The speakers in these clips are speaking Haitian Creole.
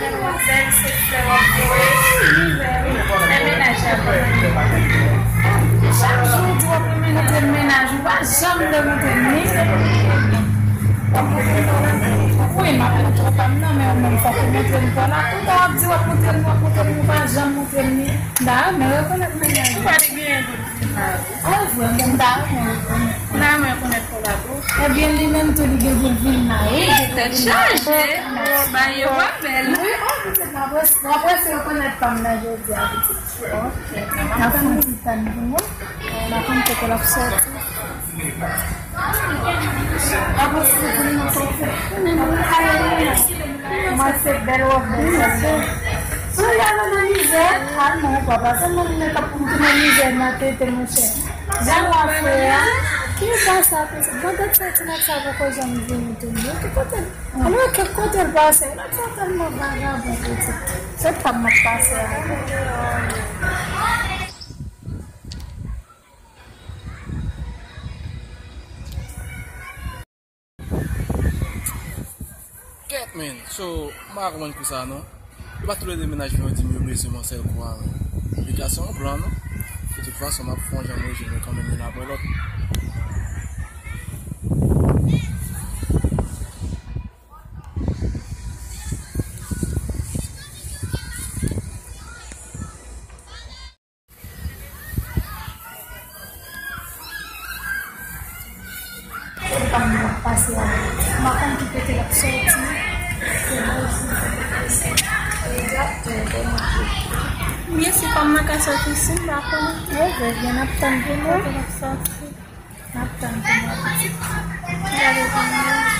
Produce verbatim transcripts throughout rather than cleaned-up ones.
Bèl se flè w ap voye. Li vè wi. Nan mennaj la. Chak jou w di w ap montre m mennaj ou, pa janm vle montre m li. W ap montre m pa la. Wi, m ap montre w pa m nan, men ou menm fòk ou montre m pa la. Tout tan w ap di w ap montre m, w ap montre m, ou pa janm montre m li. M ta renmen rekonèt mennaj ou. Ou pa te genyen gout vin la. Ah, vre, m ta renmen rekonèt. M ta renmen rekonèt kòlabo. Ebyen, li menm tou, li gen pou l vin la, wi. Tèt chaje. Bagay yo pa bèl. Wi, oh, pitit, m ap resi, m ap resi rekonèt pa m nan jodi a, pitit. Ok. N ap fè yon ti tann pou nou. N ap tann kote l ap sòti. Mwen se bèl wòb bèl sèlman. Sou y al nan mizè. Ah non, papa, sèlman li mèt ap pou mete nan mizè nan tete, monchè. Jan w ap fè a. Ki sa sa, bon, tèt sa, ti nèg sa poko janm vini tou, non? Ki kote l? Alò, ki kote l pase? Nèg sa tèlman vagabon, pitit. Se pa m ap pase a. Kèt, men. So, m pa konprann kou sa, non. Yo pa toulède mennaj mwen yo di m yo bezwen mwen sèl kou a, non. Li ka se yon plan, non. De tout fason, m ap fè yon jan mwen jwenn yo kanmenm youn apre lòt. Pase a. M pa konn ki kote l ap sòti. Mesye pa m nan ka sòti isi, m pa konnen. Yo vre, n ap tann pou nou. Kote l ap sòti. N ap tann pou nou, pitit. Gade pou nou.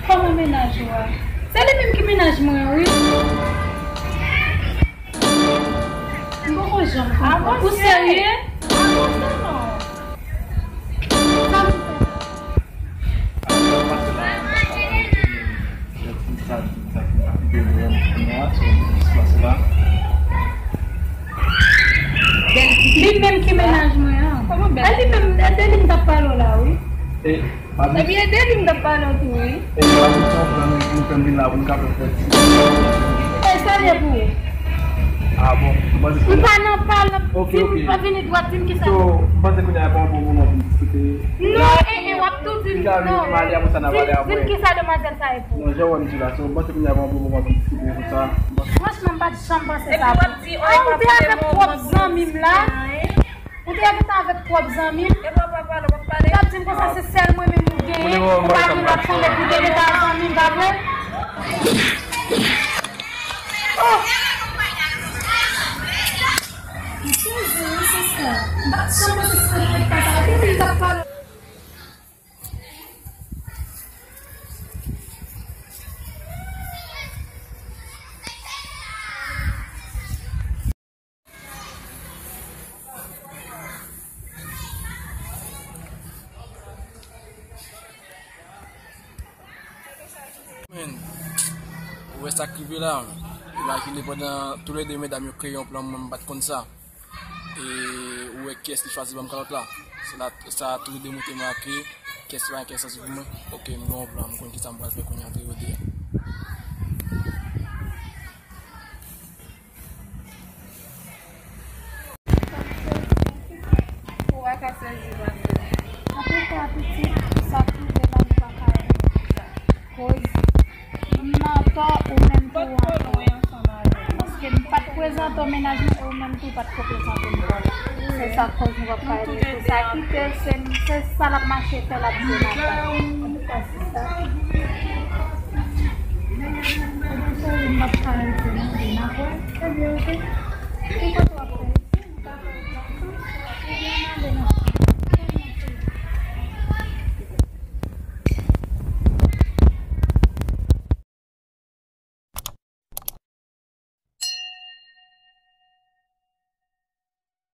Kòman mennaj ou a? Se li menm ki mennaj mwen an, wi. M poko janm konprann. Ou serye? Sa m fè? Li menm ki mennaj mwen an. E li menm, e de li m t ap pale w la, wi. Epi e de li m t ap pale w tou, wi. E sa l ye pou ou? Ah bon, m pa nan pale, di m, pa vini dwat, di m kisa. So, m panse kounye a pa yon bon moman pou n diskite. Non, e, e, w ap tou di m, non. Di m kisa demwazèl sa ye pou ou. Non, jan w wè m di la, so, m panse kounye a pa yon bon moman pou n diskite konsa. Franchman, m pa t janm panse sa pou ou. Ah, ou te avèk pwòp zanmi m la. Ou te gentan avèk pwòp zanmi m. Ou t ap di m konsa se sèl mwen menm ou genyen. Ou pa gen lòt fanm epi ou te gentan zanmi m, pa vre? Oh! M sezi wi, sista. M pa t janm panse se sa ki t ap pase. Epi li t ap pale. Men, ou wè sa k rive la? Imajine pandan toulède medam yo kreye yon plan, mwen m pa t konn sa. E ou wè kiyès ki chwazi ban m kalòt la? Se la, sa toulède monte make, kiyès ki pa gen kèk santi pou mwen. Oke, m gen yon plan, m konn kisa m pral fè kounye a antre yo de a. Ou pa ka sezi, Mazel. Antouka, pitit, sa k rive la, nou pa ka regle sa. Koz, m nan tò, ou menm tou w an tò. Paske m pa t prezante w mennaj mwen, e ou menm tou w pa t ko prezante m kò w. Se sa k koz nou p ap ka regle sa. Kite l, se, se sa l ap mache fè, l ap di Natal. Antouka, sista. Ebyen, cheri, m p ap ka rete non, n ap wè. Ebyen, oke.